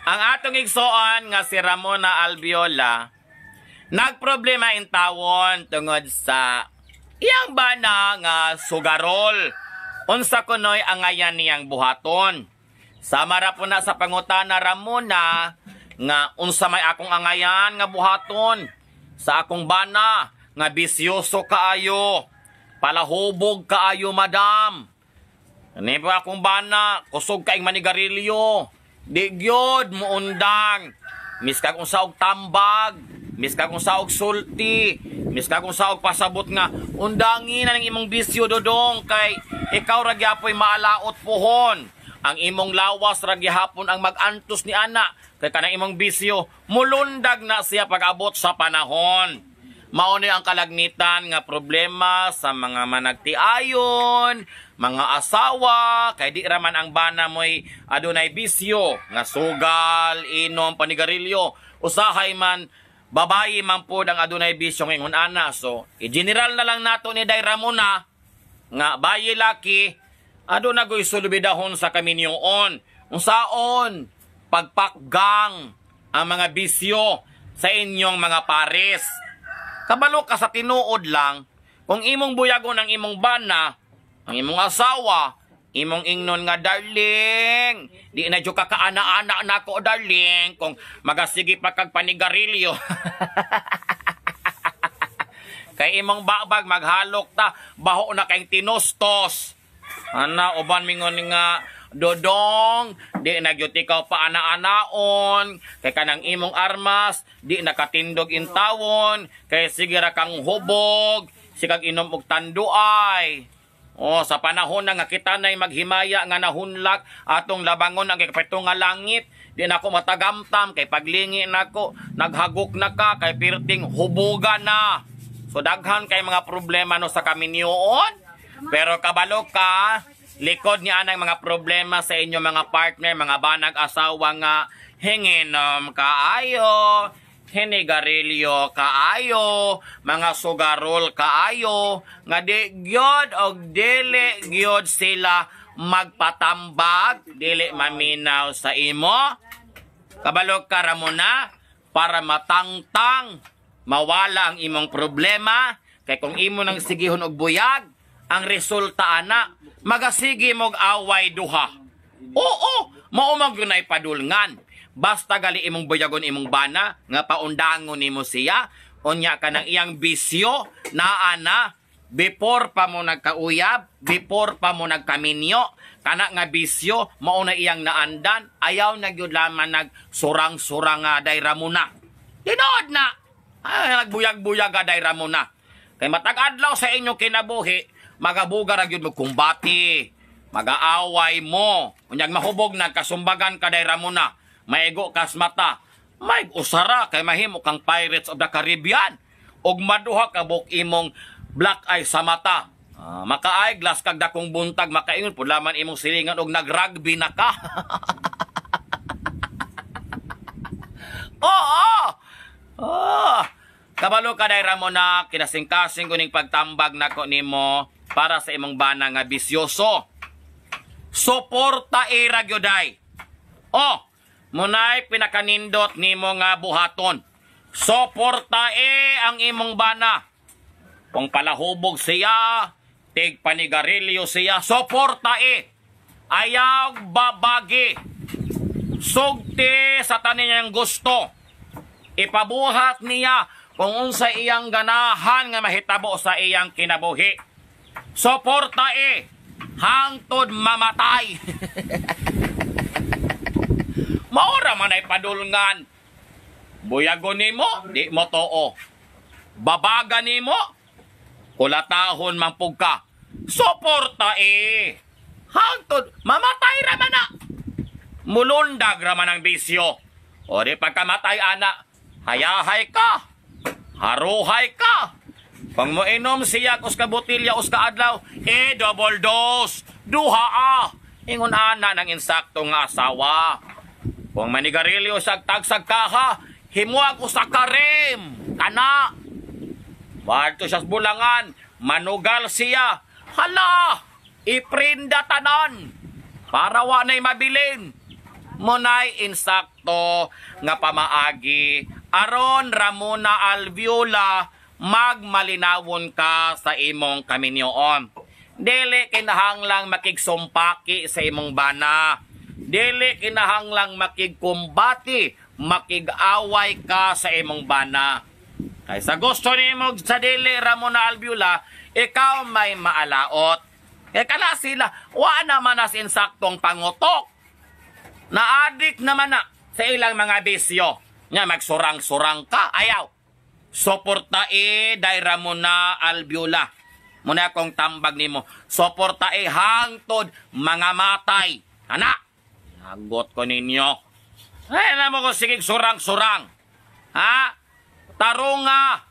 Ang atong igsoon nga si Ramona Alviola nagproblema intawon tungod sa iyang bana nga sugarol. Unsa kunoy angayan niyang buhaton? Sama ra po na sa pangutana, Ramona, nga unsa may akong angayan nga buhaton sa akong bana nga bisyoso kaayo, palahubog kaayo, madam. Ani pa akong bana, kusog kaing manigarilyo. Di gyud muundang. Miskag unsa og tambag, miskag unsa og sulti, miskag unsa og pasabot nga undangi na ning imong bisyo, dodong, kay ikaw ra gyapoy maalaot pohon. Ang imong lawas ra gihapon ang mag-antos ni ana kay kanang imong bisyo mulundag na siya pag-abot sa panahon. Mao ni ang kalagmitan nga problema sa mga managtiayon, mga asawa, kay di raman ang bana mo'y adunay bisyo nga sugal, inom, panigarilyo. Usahay man babayi man pod ang adunay bisyo ngingon ana. So, i-general na lang nato ni Day Ramona nga bayi laki aduna goy sulubidahon sa kaminyoon. Unsaon pagpakgang ang mga bisyo sa inyong mga pares. Kabalo ka sa tinuod lang, kung imong buyagon ang imong bana, ang imong asawa, imong ingnon nga, "Darling, di na jud ka kaana-ana nako, darling, kung magasige pa kag panigarilyo." Kay imong babag maghalok ta, baho na kay tinustos. Ana, uban mingon nga, "Dodong, di na gyud ikaw pa ana-anaon, kay kanang imong armas, di nakatindog intawon, kay sige ra kang hubog, sikag inom og tanduay." Oh, sa panahon na nga kita na'y maghimaya nga nahunlak atong labangon ang ikapito nga langit, di na ako matagamtam kay paglingi nako, naghagok na ka kay pirting hubuga na. So daghan kay mga problema no sa kaminyoon. Pero kabalo ka, likod niya ang mga problema sa inyong mga partner, mga banag asawa nga hinginom kaayo, hinigarilyo kaayo, mga sugarol kaayo, nga di gyud og dili gyud sila magpatambag, dili maminaw sa imo. Kabalo ka, Ramona, para matangtang mawala ang imong problema, kay kung imo nang sigihon og buyag, ang resulta ana, magasige mog away duha. Oo, mao man gyud nay padulngan. Basta gali imong buyagon imong bana nga paundangon nimo siya, unya ka ng iyang bisyo naa na before pa mo nagkauyab, before pa mo nagkaminyo, kana nga bisyo mao na iyang naandan, ayaw na gyud laman nag surang-surang nga, Day Ramona. Tinuod na. Ay, nagbuyag-buyag ka, Day Ramona. Kay matag adlaw sa inyong kinabuhi, magabuga ra gyud mo kumbati. Magaaway mo. Unyag mahubog na kasumbagan ka, Day Ramona. Maigo kas mata. May usara kay mahimo kang Pirates of the Caribbean. Og maduha ka buk imong black eye sa mata. Maka-eyeglass kag dakong buntag, makaingon pud laman imong silingan og nag-rugby na ka. Oo. Oh. Kabalo ka, Day Ramona, kinasingkasing ko ning pagtambag nako nimo para sa imong bana nga bisyoso. Suporta ira gyuday. Oh, munay pinakanindot nimo nga buhaton. Suporta e ang imong bana. Kung palahubog siya, tig panigarilyo siya, suporta e. Ayaw babagi. Sugti sa tanan niyang gusto. Ipabuhat niya kung unsa iyang ganahan nga mahitabo sa iyang kinabuhi. Suporta e hangtod mamatay. Maura man ay padulngan. Buyagon nimo, di mo too. Babaga nimo, kulatahon man pug ka. Suporta e hangtod mamatay ra man na. Mulundag ra man ang bisyo. O di pagkamatay ana, hayahay ka. Haruhay ka. Kung moinom siya us ka botelya us ka adlaw, e double dose, duha ah. Ingon ana ng insakto nga asawa. Kung manigarilyo sa tagsag kaha, himuag usa ka rim. Kana. Wadto siya sa bulangan, manugal siya. Hala, iprinda tanan. Para wa na'y mabilin. Munay insakto nga pamaagi aron Ramona Alviola magmalinawon ka sa imong kaminyoon. Dili kinahanglang makigsumpaki sa imong bana. Dili kinahanglang makigkumbati, makig-away ka sa imong bana. Kay sa gusto nimo sa dili, Ramona Alviola, ikaw may maalaot. Kay kana sila, wa naman as insaktong pangutok. Na-addict naman na sa ilang mga bisyo. Nya magsurang-surang ka, ayaw. Suportae day Ramona Alviola. Muna akong tambag nimo. Suportae hangtod mga matay. Ana, nagot ko ninyo. Ay, alam mo kung sige surang-surang. Ha? Tarunga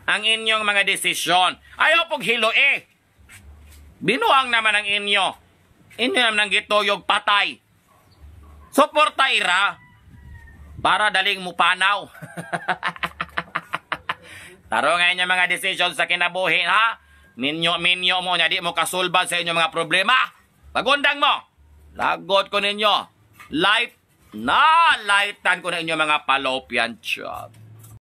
ang inyong mga desisyon. Ayaw pog hilo eh. Binuang naman ang inyo. Inyo naman ang gituyog patay. Suporta ira para daling mupanaw. Tarunga inyong mga desisyon sa kinabuhi, ha? Minyo-minyo mo niya, di mo kasulbad sa inyong mga problema. Pagundang mo. Lagot ko ninyo. Light na lightan ko na inyong mga fallopian tube.